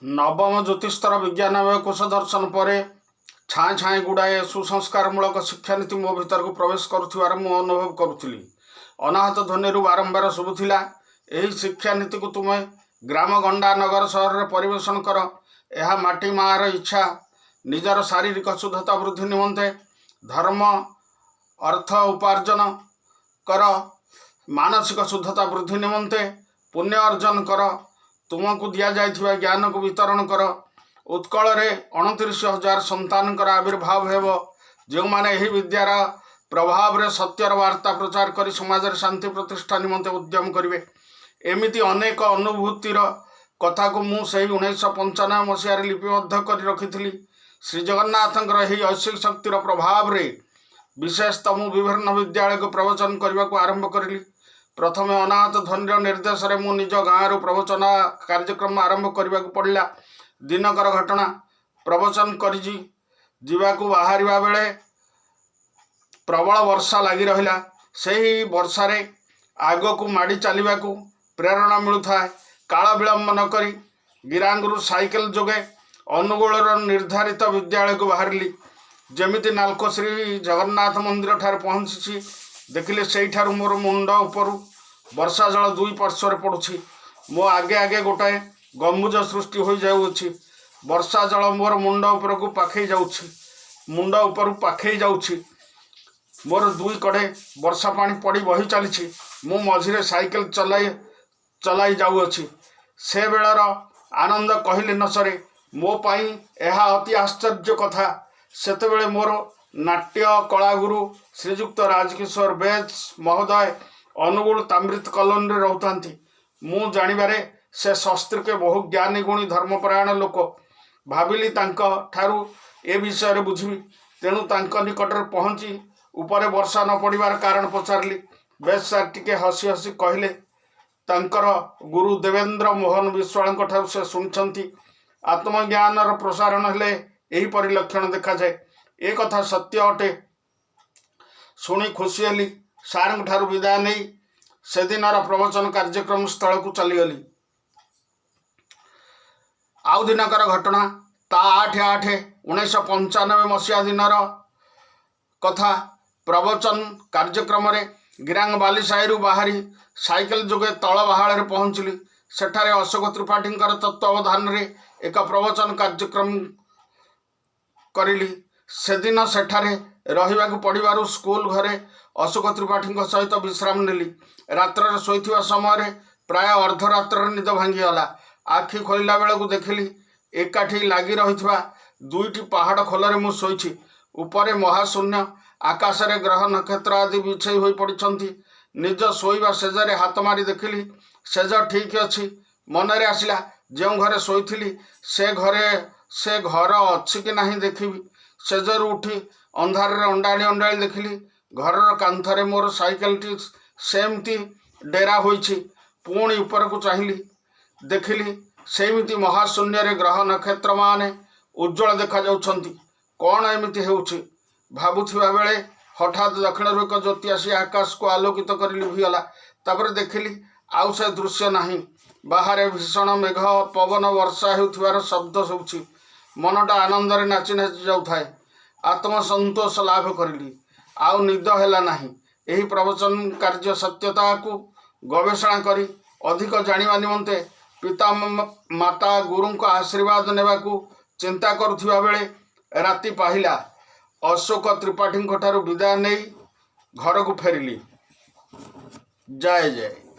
ନବମ ଜ୍ୟୋତିସ୍ତର ବିଜ୍ଞାନମୟ କୋଷ ଦର୍ଶନ ପରେ ଛାଏଁ ଛାଏଁ ଗୁଡ଼ାଏ ସୁସଂସ୍କାରମୂଳକ ଶିକ୍ଷାନୀତି ମୋ ଭିତରକୁ ପ୍ରବେଶ କରୁଥିବାର ମୁଁ ଅନୁଭବ କରୁଥିଲି। ଅନାହତ ଧ୍ୱନିରୁ ବାରମ୍ବାର ଶୁଭୁଥିଲା, ଏହି ଶିକ୍ଷାନୀତିକୁ ତୁମେ ଗ୍ରାମ, ଗଣ୍ଡା, ନଗର, ସହରରେ ପରିବେଷଣ କର। ଏହା ମାଟି ମାଆର ଇଚ୍ଛା। ନିଜର ଶାରୀରିକ ଶୁଦ୍ଧତା ବୃଦ୍ଧି ନିମନ୍ତେ ଧର୍ମ ଅର୍ଥ ଉପାର୍ଜନ କର। ମାନସିକ ଶୁଦ୍ଧତା ବୃଦ୍ଧି ନିମନ୍ତେ ପୁଣ୍ୟ ଅର୍ଜନ କର। ତୁମକୁ ଦିଆଯାଇଥିବା ଜ୍ଞାନକୁ ବିତରଣ କର। ଉତ୍କଳରେ 29,000 ସନ୍ତାନଙ୍କର ଆବିର୍ଭାବ ହେବ, ଯେଉଁମାନେ ଏହି ବିଦ୍ୟାର ପ୍ରଭାବରେ ସତ୍ୟର ବାର୍ତ୍ତା ପ୍ରଚାର କରି ସମାଜରେ ଶାନ୍ତି ପ୍ରତିଷ୍ଠା ନିମନ୍ତେ ଉଦ୍ୟମ କରିବେ। ଏମିତି ଅନେକ ଅନୁଭୂତିର କଥାକୁ ମୁଁ ସେହି 1995 ମସିହାରେ ଲିପିବଦ୍ଧ କରି ରଖିଥିଲି। ଶ୍ରୀଜଗନ୍ନାଥଙ୍କର ଏହି ଐଶିକ ଶକ୍ତିର ପ୍ରଭାବରେ ବିଶେଷତଃ ମୁଁ ବିଭିନ୍ନ ବିଦ୍ୟାଳୟକୁ ପ୍ରବଚନ କରିବାକୁ ଆରମ୍ଭ କରିଲି। ପ୍ରଥମେ ଅନାହତ ଧ୍ୱନିର ନିର୍ଦ୍ଦେଶରେ ମୁଁ ନିଜ ଗାଁରୁ ପ୍ରବଚନ କାର୍ଯ୍ୟକ୍ରମ ଆରମ୍ଭ କରିବାକୁ ପଡ଼ିଲା। ଦିନକର ଘଟଣା। ପ୍ରବଚନ କରିଛି ଯିବାକୁ ବାହାରିବା ବେଳେ ପ୍ରବଳ ବର୍ଷା ଲାଗି ରହିଲା। ସେହି ବର୍ଷାରେ ଆଗକୁ ମାଡ଼ି ଚାଲିବାକୁ ପ୍ରେରଣା ମିଳୁଥାଏ। କାଳ ବିଳମ୍ବ ନ କରି ଗିରାଙ୍ଗରୁ ସାଇକେଲ ଯୋଗେ ଅନୁଗୁଳର ନିର୍ଦ୍ଧାରିତ ବିଦ୍ୟାଳୟକୁ ବାହାରିଲି। ଯେମିତି ନାଲକୋ ଶ୍ରୀ ଜଗନ୍ନାଥ ମନ୍ଦିର ଠାରେ ପହଞ୍ଚିଛି, ଦେଖିଲି ସେଇଠାରୁ ମୋର ମୁଣ୍ଡ ଉପରୁ ବର୍ଷା ଜଳ ଦୁଇ ପାର୍ଶ୍ୱରେ ପଡ଼ୁଛି। ମୋ ଆଗେ ଆଗେ ଗୋଟାଏ ଗମ୍ବୁଜ ସୃଷ୍ଟି ହୋଇଯାଉଅଛି। ବର୍ଷା ଜଳ ମୋର ମୁଣ୍ଡ ଉପରକୁ ପାଖେଇ ଯାଉଛି, ମୁଣ୍ଡ ଉପରୁ ପାଖେଇ ଯାଉଛି। ମୋର ଦୁଇ କଡ଼େ ବର୍ଷା ପାଣି ପଡ଼ି ବହି ଚାଲିଛି। ମୁଁ ମଝିରେ ସାଇକେଲ ଚଲାଇ ଚଲାଇ ଯାଉଅଛି। ସେ ବେଳର ଆନନ୍ଦ କହିଲେ ନ ସରେ। ମୋ ପାଇଁ ଏହା ଅତି ଆଶ୍ଚର୍ଯ୍ୟ କଥା। ସେତେବେଳେ ମୋର ନାଟ୍ୟ କଳାଗୁରୁ ଶ୍ରୀଯୁକ୍ତ ରାଜକିଶୋର ବେଜ ମହୋଦୟ ଅନୁଗୁଳ ତାମ୍ରିତ କଲୋନୀରେ ରହୁଥାନ୍ତି। ମୁଁ ଜାଣିବାରେ ସେ ସସ୍ତ୍ରୀକେ ବହୁ ଜ୍ଞାନୀ, ଗୁଣୀ, ଧର୍ମପରାୟଣ ଲୋକ। ଭାବିଲି ତାଙ୍କ ଠାରୁ ଏ ବିଷୟରେ ବୁଝିବି। ତେଣୁ ତାଙ୍କ ନିକଟରେ ପହଞ୍ଚି ଉପରେ ବର୍ଷା ନ ପଡ଼ିବାର କାରଣ ପଚାରିଲି। ବେଜ ସାର୍ ଟିକେ ହସି ହସି କହିଲେ, ତାଙ୍କର ଗୁରୁ ଦେବେନ୍ଦ୍ର ମୋହନ ବିଶ୍ୱାଳଙ୍କ ଠାରୁ ସେ ଶୁଣିଛନ୍ତି, ଆତ୍ମଜ୍ଞାନର ପ୍ରସାରଣ ହେଲେ ଏହିପରି ଲକ୍ଷଣ ଦେଖାଯାଏ। ଏ କଥା ସତ୍ୟ ଅଟେ। ଶୁଣି ଖୁସି ହେଲି। ସାର୍ଙ୍କ ଠାରୁ ବିଦାୟ ନେଇ ସେଦିନର ପ୍ରବଚନ କାର୍ଯ୍ୟକ୍ରମ ସ୍ଥଳକୁ ଚାଲିଗଲି। ଆଉ ଦିନକର ଘଟଣା। ତା 8/8/1995 ମସିହା ଦିନର କଥା। ପ୍ରବଚନ କାର୍ଯ୍ୟକ୍ରମରେ ଗିରାଙ୍ଗ ବାଲିସାହିରୁ ବାହାରି ସାଇକେଲ ଯୋଗେ ତଳ ବାହାଳରେ ପହଞ୍ଚିଲି। ସେଠାରେ ଅଶୋକ ତ୍ରିପାଠୀଙ୍କର ତତ୍ତ୍ୱାବଧାନରେ ଏକ ପ୍ରବଚନ କାର୍ଯ୍ୟକ୍ରମ କରିଲି। ସେଦିନ ସେଠାରେ ରହିବାକୁ ପଡ଼ିବାରୁ ସ୍କୁଲ ଘରେ ଅଶୋକ ତ୍ରିପାଠୀଙ୍କ ସହିତ ବିଶ୍ରାମ ନେଲି। ରାତ୍ରରେ ଶୋଇଥିବା ସମୟରେ ପ୍ରାୟ ଅର୍ଦ୍ଧରାତ୍ରରେ ନିଦ ଭାଙ୍ଗିଗଲା। ଆଖି ଖୋଲିଲା ବେଳକୁ ଦେଖିଲି, ଏକାଠି ଲାଗି ରହିଥିବା ଦୁଇଟି ପାହାଡ଼ ଖୋଲରେ ମୁଁ ଶୋଇଛି। ଉପରେ ମହାଶୂନ୍ୟ ଆକାଶରେ ଗ୍ରହ ନକ୍ଷତ୍ର ଆଦି ବିଛେଇ ହୋଇ ପଡ଼ିଛନ୍ତି। ନିଜ ଶୋଇବା ଶେଯରେ ହାତ ମାରି ଦେଖିଲି, ଶେଯ ଠିକ୍ ଅଛି। ମନରେ ଆସିଲା, ଯେଉଁ ଘରେ ଶୋଇଥିଲି ସେ ଘର ଅଛି କି ନାହିଁ ଦେଖିବି। ଶେଯରୁ ଉଠି ଅନ୍ଧାରରେ ଅଣ୍ଡାଳି ଅଣ୍ଡାଳି ଦେଖିଲି, ଘରର କାନ୍ଥରେ ମୋର ସାଇକେଲଟି ସେମିତି ଡେରା ହୋଇଛି। ପୁଣି ଉପରକୁ ଚାହିଁଲି, ଦେଖିଲି ସେମିତି ମହାଶୂନ୍ୟରେ ଗ୍ରହ ନକ୍ଷତ୍ରମାନେ ଉଜ୍ଜ୍ୱଳ ଦେଖାଯାଉଛନ୍ତି। କ'ଣ ଏମିତି ହେଉଛି ଭାବୁଥିବା ବେଳେ ହଠାତ୍ ଦକ୍ଷିଣରୁ ଏକ ଜ୍ୟୋତି ଆସି ଆକାଶକୁ ଆଲୋକିତ କରି ଲିଭିଗଲା। ତାପରେ ଦେଖିଲି, ଆଉ ସେ ଦୃଶ୍ୟ ନାହିଁ। ବାହାରେ ଭୀଷଣ ମେଘ ପବନ, ବର୍ଷା ହେଉଥିବାର ଶବ୍ଦ ଶୁଭୁଛି। ମନଟା ଆନନ୍ଦରେ ନାଚି ନାଚି ଯାଉଥାଏ। ଆତ୍ମସନ୍ତୋଷ ଲାଭ କରିଲି। ଆଉ ନିଦ ହେଲା ନାହିଁ। ଏହି ପ୍ରବଚନ କାର୍ଯ୍ୟ ସତ୍ୟତାକୁ ଗବେଷଣା କରି ଅଧିକ ଜାଣିବା ନିମନ୍ତେ ପିତା ମାତା ଗୁରୁଙ୍କ ଆଶୀର୍ବାଦ ନେବାକୁ ଚିନ୍ତା କରୁଥିବା ବେଳେ ରାତି ପାହିଲା। ଅଶୋକ ତ୍ରିପାଠୀଙ୍କ ଠାରୁ ବିଦାୟ ନେଇ ଘରକୁ ଫେରିଲି। ଜୟ ଜୟ।